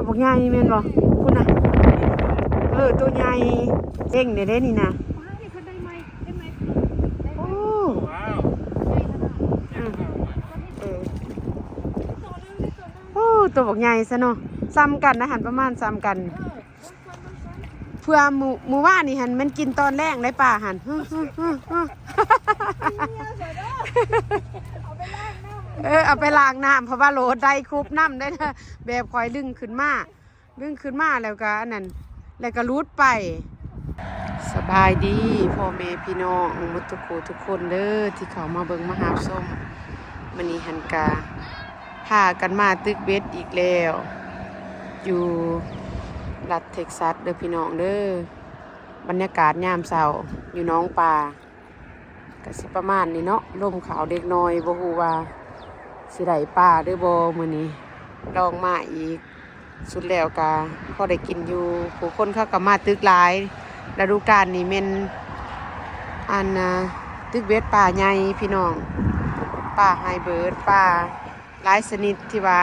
ບັກໃຫຍ່ແມ່ນບໍ່? ພຸ້ນນະ ເອີ ໂຕໃຫຍ່ເກັ່ງເດ້ນີ້ນະ. ໂອ້ ອືມ ເອີ ໂອ້ ໂຕບັກໃຫຍ່ຊະເນາະ ສ່ຳກັນນະຫັ້ນ ປະມານສ່ຳກັນ. ເພື່ອມື້ ມື້ວານນີ້ຫັ້ນມັນກິນຕອນແລງໄດ໋ປາຫັ້ນ. ເອີ ເອົາໄປລ້າງນ້ຳ ເພາະວ່າໂຫຼດໄດ້ຄຸບນ້ຳໄດ້ນະ ແບບຂ້ອຍດຶງຂຶ້ນມາ ດຶງຂຶ້ນມາແລ້ວກໍອັນນັ້ນ ແລ້ວກໍຫຼຸດໄປ. ສະບາຍດີພໍ່ແມ່ພີ່ນ້ອງໝົດທຸກຜູ້ທຸກຄົນເດີ ທີ່ເຂົ້າມາເບິ່ງມາຮັບຊົມ. ມື້ນີ້ຫັ້ນກະພາກັນມາຕຶກເບັດອີກແລ້ວ ຢູ່ລັດເທັກຊັສເດີພີ່ນ້ອງເດີ. ບັນຍາກາດຍາມເຊົ້າຢູ່ໜອງປາ ກະຊິປະມານນີ້ເນາະ ລົມເຂົ້າເດັກນ້ອຍ ບໍ່ຮູ້ວ່າຊິໄດ້ປາຫຼືບໍ່ມື້ນີ້ ລອງມາອີກ. ສຸດແລ້ວກະພໍໄດ້ກິນຢູ່ ຜູ້ຄົນເຂົາກະມາຕຶກຫຼາຍ. ລະດູການນີ້ແມ່ນ ອັນນ່າ ຕຶກເບັດປາໃຫຍ່ພີ່ນ້ອງ ປາໄຮເບີດ ປາຫຼາຍຊະນິດທີ່ວ່າ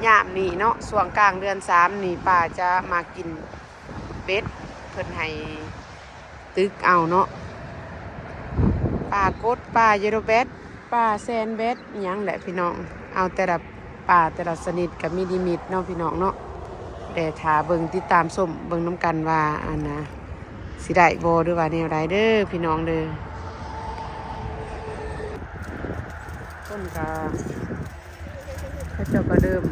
ຍາມນີ້ເນາະ ຊ່ວງກາງເດືອນສາມນີ້ ປາຈະມາກິນ ເບັດ ເພິ່ນໃຫ້ຕຶກເອົາເນາະ ປາກົດ ປາເຢໂລແບັດ ປາແຊນແບັດ ອີ່ຫຍັງແຫຼະພີ່ນ້ອງ. ເອົາແຕ່ລະປາແຕ່ລະຊະນິດກໍມີລິມິດເນາະພີ່ນ້ອງເນາະ. ແຕ່ຖ້າເບິ່ງ ຕິດຕາມຊົມເບິ່ງນຳກັນວ່າ ອັນນ່າ ຊິໄດ້ບໍ່ ຫຼືວ່າແນວໃດເດີພີ່ນ້ອງເດີ. ຄົນກໍ ເຂົາເຈົ້າກໍເລີ່ມ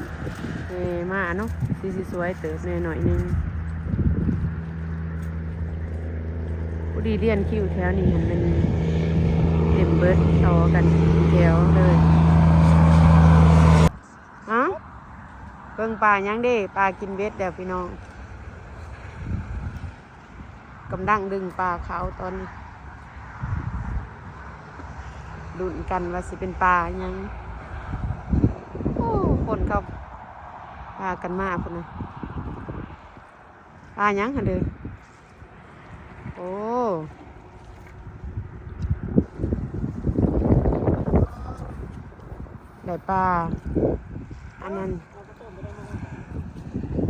ແຫ່ມາເນາະ ຊິ ຊິສວຍເຕີບແດ່ໜ້ອຍໜຶ່ງ. ພໍດີລຽນຄິວແຖວນີ້ຫັ້ນແມ່ນເຕັມເບິດ ຕໍ່ກັນເປັນແຖວເລີຍ. ເອົ້າ ເບິ່ງປາຫຍັງເດ້ ປາກິນເບັດແລ້ວພີ່ນ້ອງ. ກຳລັງດຶງປາເຂົ້າຕອນນີ້ ລຸ້ນກັນວ່າຊິເປັນປາຫຍັງ. ໂອ້ ຄົນເຂົາພາກັນມາພຸ້ນນະ. ປາຫຍັງຫັ້ນເດີ? ໂອ້ ໄດ້ປາ ອັນນັ້ນ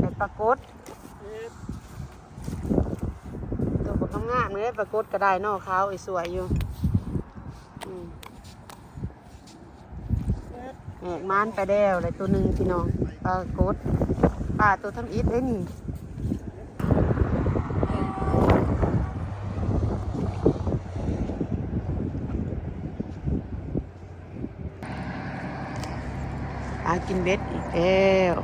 ໄດ້ປາກົດ. ໂຕບັກງາມໆເລີຍ ປາກົດກໍໄດ້ເນາະ ຂາວອີສວຍຢູ່. ອືມ ແຫກມານໄປແລ້ວ ໄດ້ໂຕໜຶ່ງພີ່ນ້ອງ ປາກົດ ປາໂຕທຳອິດເດ້ນີ້. ປາກິນເບັດອີກແລ້ວ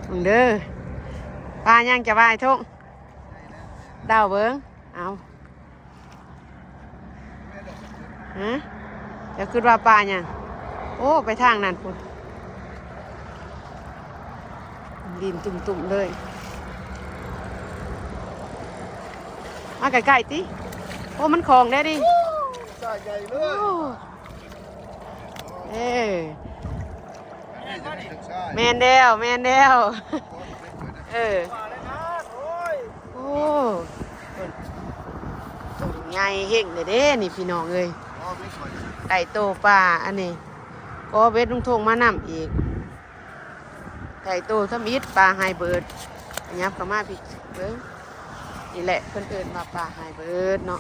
ເບິ່ງເດີ ປາຫຍັງຈະວ່າ ໄອ້ທົງ ເດົາເບິ່ງ ເອົາ ຮະ ເຈົ້າຄິດວ່າປາຫຍັງ? ໂອ້ ໄປທາງນັ້ນພຸ້ນ ດິນຕຸ່ມໆເລີຍ. ມາໃກ້ໆຕິ ໂອ້ ມັນຂອງແດ່ດິ ໂອ້ ສາຍໃຫຍ່ເລີຍ ໂອ້ ເອີ ແມ່ນແລ້ວ ແມ່ນແລ້ວ ເອີ ໂອ້ ໂຕໃຫຍ່ເຮັງເດ້ນີ້ພີ່ນ້ອງເອີຍ ໄດ້ໂຕປາອັນນີ້ ກໍເບັດລຸງທົງມານຳອີກ. ໄດ້ໂຕທຳອິດ ປາໄຮເບີດ ຂະຫຍັບເຂົ້າມາພີ້ເບິ່ງ ນີ້ແຫຼະເພິ່ນເອີ້ນວ່າປາໄຮເບີດເນາະ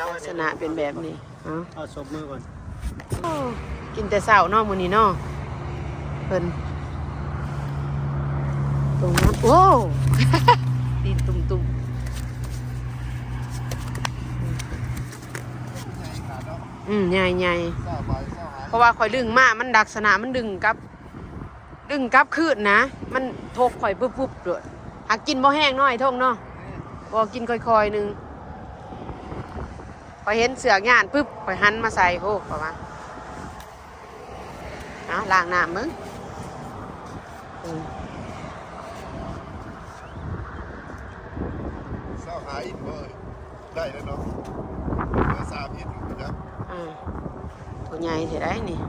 ລັກສະນະເປັນແບບນີ້. ເອົາ ເອົາສົບມືກ່ອນ. ໂອ້ ກິນແຕ່ເຊົ້າເນາະມື້ນີ້ເນາະ ເພິ່ນ ໂຕງາມ ໂອ້ ຕີນຕຸ່ມໆ. ອືມ ໃຫຍ່ໆ ເພາະວ່າຂ້ອຍດຶງມາ ມັນລັກສະນະມັນດຶງກັບ ດຶງກັບຄືນນະ ມັນທົກຂ້ອຍປຶບໆໂລດ. ຫາກກິນບໍ່ແຮງເນາະ ໄອ້ທົງເນາະ ບໍ່ ກິນຄ່ອຍໆໜຶ່ງ. ຂ້ອຍເຫັນເຊືອກຍານປຶບ ຂ້ອຍຫັນມາໃສ່ ໂຫ ຂ້ອຍວ່າ ເອົາ ລ້າງນ້ຳເບິ່ງ. ອືມ ຊາວຫ້າອິນບໍ່ ໄດ້ແລ້ວເນາະ ເຫຼືອສາມອິນຢູ່ນະ. ອ່າ ໂຕໃຫຍ່ແທ້ໃດນີ້.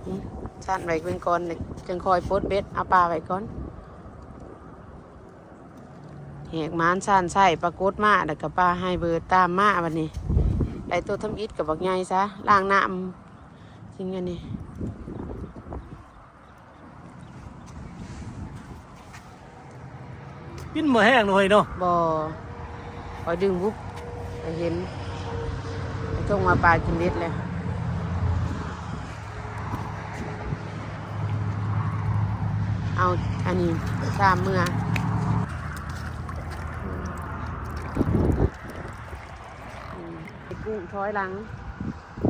ອືມ ຊັ້ນໄວ້ເບິ່ງກ່ອນ ຈັ່ງຄ່ອຍປົດເບັດ ເອົາປາໄວ້ກ່ອນ. ແຫກໝານຊານໄສ້ ປາກົດມາ ແລ້ວກໍປາໄຮເບີດຕາມມາ. ບັດນີ້ໄດ້ໂຕທຳອິດກໍບັກໃຫຍ່ຊະ ລ້າງນ້ຳ ສິ່ງອັນນີ້. ກິນບໍ່ແຫ້ງເນາະເຮີ້ຍເນາະ. ບໍ່ ຂ້ອຍດຶງວຸບ ຂ້ອຍເຫັນ ໄອ້ທົງວ່າປາກິນເບັດແລ້ວ. ເອົາອັນນີ້ຊາມເມືອ ອືມ ໄອ້ກຸ້ງຖອຍຫຼັງ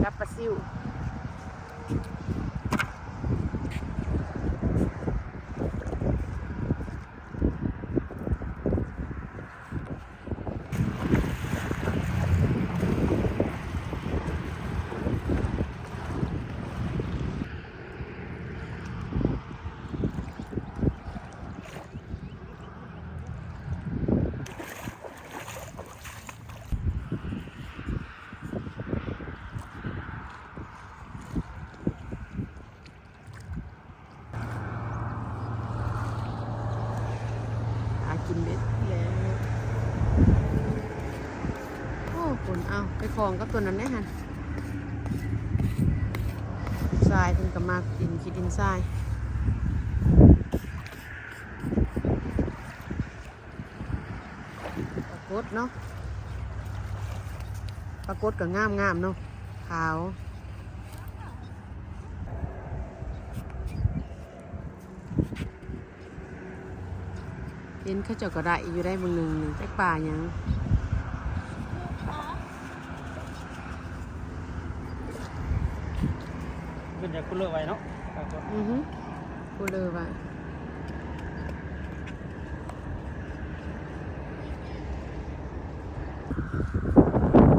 ກັບປາຊິວ. ຫາກິນເບັດແລ້ວ. ໂອ້ ຄົນ ເອົາໄປຂອງກັບຕົວນັ້ນແດ່ຫັ້ນ. ຊາຍເພິ່ນກໍມັກກິນຂີ້ດິນຊາຍ. ປາກົດເນາະ ປາກົດກໍງາມໆເນາະ ຂາວ. ເຫັນເຂົາເຈົ້າກໍໄດ້ຢູ່ໄດ໋ ບາງໜຶ່ງນີ້ ຈັກປາຫຍັງ. ເພິ່ນຈະຄຸເລີໄວ້ເນາະ. ອືຮຶ ຄຸເລີໄວ້.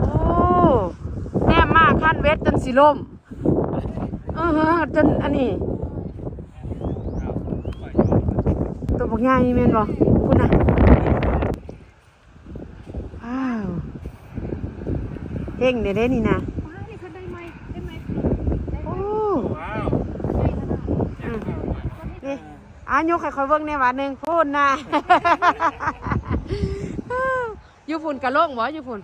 ໂອ້ ແນມມາຄັນເບັດຈົນຊິລົ້ມ. ເອີ ຈົນອັນນີ້ ໂຕບັກໃຫຍ່ແມ່ນບໍ່? ພຸ້ນນະ. ວ້າວ ເຮັງແດ່ເດ້ນີ້ນະ. ໂອ້ ວ້າວ ອືມ ນີ້ ອາ ຍົກໃຫ້ຂ້ອຍເບິ່ງແດ່ບາດໜຶ່ງ. ພຸ້ນນະ ຢູ່ພຸ້ນກະລົງບໍ່? ຢູ່ພຸ້ນ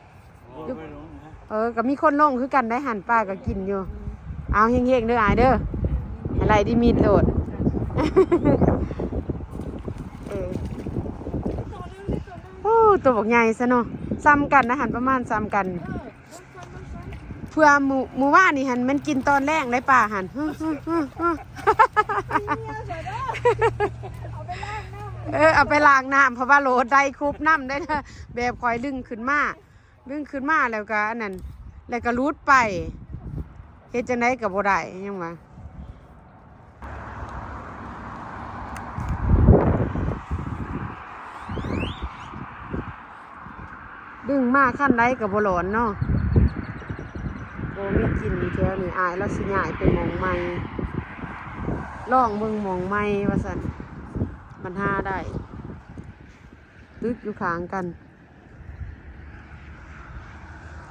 ເອີ ກໍມີຄົນລົງຄືກັນໄດ໋ຫັ້ນ ປາກໍກິນຢູ່. ເອົາ ເຮັງໆເດີອ້າຍເດີ ໃຫ້ໄລ່ລິມິດໂລດ. ເອີ ໂອ້ ໂຕບັກໃຫຍ່ຊະເນາະ ສ່ຳກັນນະຫັ້ນ ປະມານສ່ຳກັນ. ເພື່ອມື້ ມື້ວານນີ້ຫັ້ນ ມັນກິນຕອນແລງໄດ໋ປາຫັ້ນ. ເອີ ເອົາໄປລ້າງນ້ຳ ເພາະວ່າໂຫຼດໄດ້ຄຸບນ້ຳໄດ້ນະ ແບບຂ້ອຍດຶງຂຶ້ນມາ ດຶງຂຶ້ນມາແລ້ວກໍອັນນັ້ນ ແລ້ວກໍຫຼຸດໄປ ເຮັດຈັ່ງໃດກໍບໍ່ໄດ້ ຍັງວ່າ ດຶງມາຄັນໃດກໍບໍ່ຫຼອນເນາະ. ບໍ່ມີກິນແຖວນີ້ ອ້າຍລາວຊິຍ້າຍໄປໝ່ອງໃໝ່ ລອງເບິ່ງໝ່ອງໃໝ່ວ່າຊັ້ນ ມັນຫາໄດ້ ຕຶກຢູ່ຂ້າງກັນ.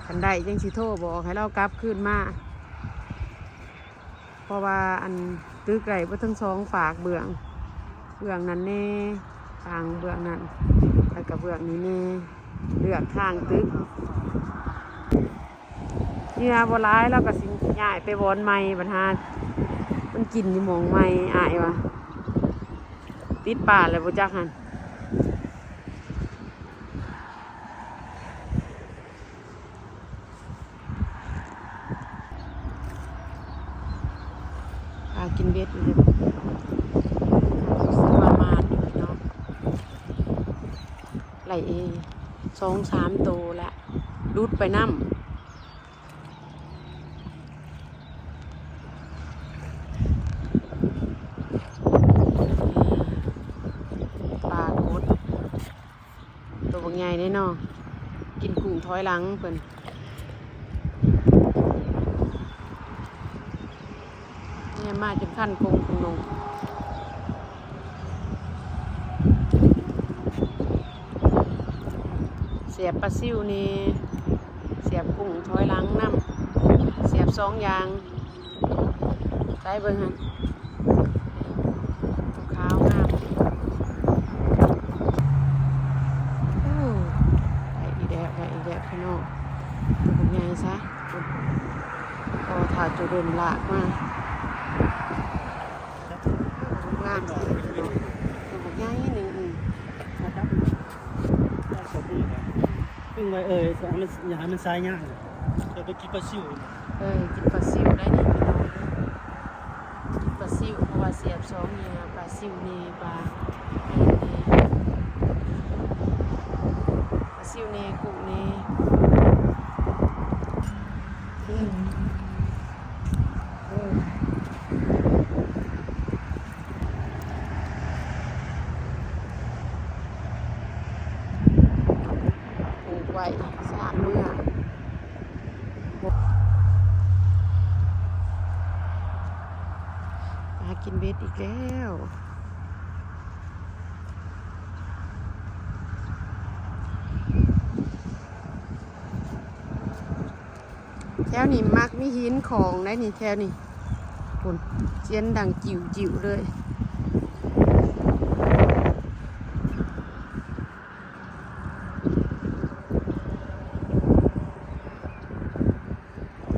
ຄັນໄດ້ຈັ່ງຊິໂທບອກໃຫ້ລາວກັບຄືນມາ ເພາະວ່າອັນຕຶກໄດ້ເບິດທັງສອງຟາກເບື້ອງ ເບື້ອງນັ້ນແດ່ ທາງເບື້ອງນັ້ນ ແລ້ວກະເບື້ອງນີ້ແດ່ ເລືອກທາງຕຶກ. ເຫຍື່ອບໍ່ຫຼາຍ ລາວກະຊິຍ້າຍໄປບ່ອນໃໝ່ ບັດຫາມັນກິນຢູ່ໝ່ອງໃໝ່ ອ້າຍວ່າ ຕິດປ່າແລ້ວບໍ່ຈັກຫັ້ນ. ຫາກິນເບັດຢູ່ເດີ ຮູ້ສຶກວ່າໝານຢູ່ພີ່ນ້ອງ ໄລ່ເອງ ສອງສາມໂຕລະ ຫຼຸດໄປນຳ. ປາກົດ ໂຕບັກໃຫຍ່ເດ້ເນາະ ກິນກຸ້ງຖອຍຫຼັງເພິ່ນ. ແນມມາຈົນຄັນກົງຂອງໜຸ່ມ ສຽບປາຊິວແດ່ ສຽບກຸ້ງຖອຍຫຼັງນຳ ສຽບສອງຢ່າງ. ໃສ່ເບິ່ງຫັ້ນ ຂາວງາມ. ພີ່ນ້ອງ ໂຕບັກໃຫຍ່ຊະ ໂອ້ ຖ້າຈູດົນລາກມາ ງາມຊະ ໂຕບັກໃຫຍ່ໜຶ່ງ ອືມ ມາຈັບ ເອີຍ ເອົາໄວ້ ເອີຍ ຢ່າໃຫ້ມັນ ຢ່າໃຫ້ມັນສາຍຍາວ ເອີຍ ໄປກິນປາຊິວ ເອີຍ ກິນປາຊິວໄດ້ນີ້ ພີ່ນ້ອງ ກິນປາຊິວ ເພາະວ່າສຽບສອງເຫຍື່ອ ປາຊິວແນ່ ປາ ປາຊິວແນ່ ກຸ້ງແນ່ ອືມ ເອີ ປູກໄວ້ ສາມເມື່ອ ຫາກິນເບັດອີກແລ້ວ ແຖວນີ້ມັກມີຫີນຂອງໄດ໋ນີ້ ແຖວນີ້ ພຸ້ນ ສຽງດັງຈິ້ວໆເລີຍ.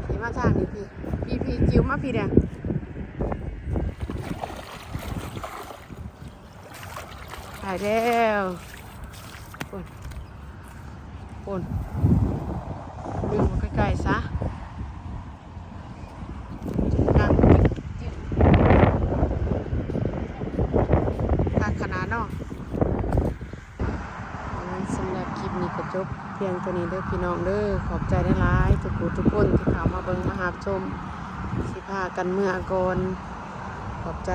ຂີ່ມາທາງນີ້ພີ່ ພີ່ ພີ່ ຈິ້ວມາພີ່ແດ່ ໄປແລ້ວ ພຸ້ນ ພຸ້ນ ດຶງມາໃກ້ໆຊະ ງາມຈິ້ວໆ ຄັກຂະໜາດເນາະ. ສຳລັບຄລິບນີ້ກໍຈົບພຽງເທົ່ານີ້ເດີພີ່ນ້ອງເດີ ຂອບໃຈຫຼາຍໆທຸກຜູ້ທຸກຄົນທີ່ເຂົ້າມາເບິ່ງມາຮັບຊົມ ຊິພາກັນເມືອກ່ອນ ຂອບໃຈ.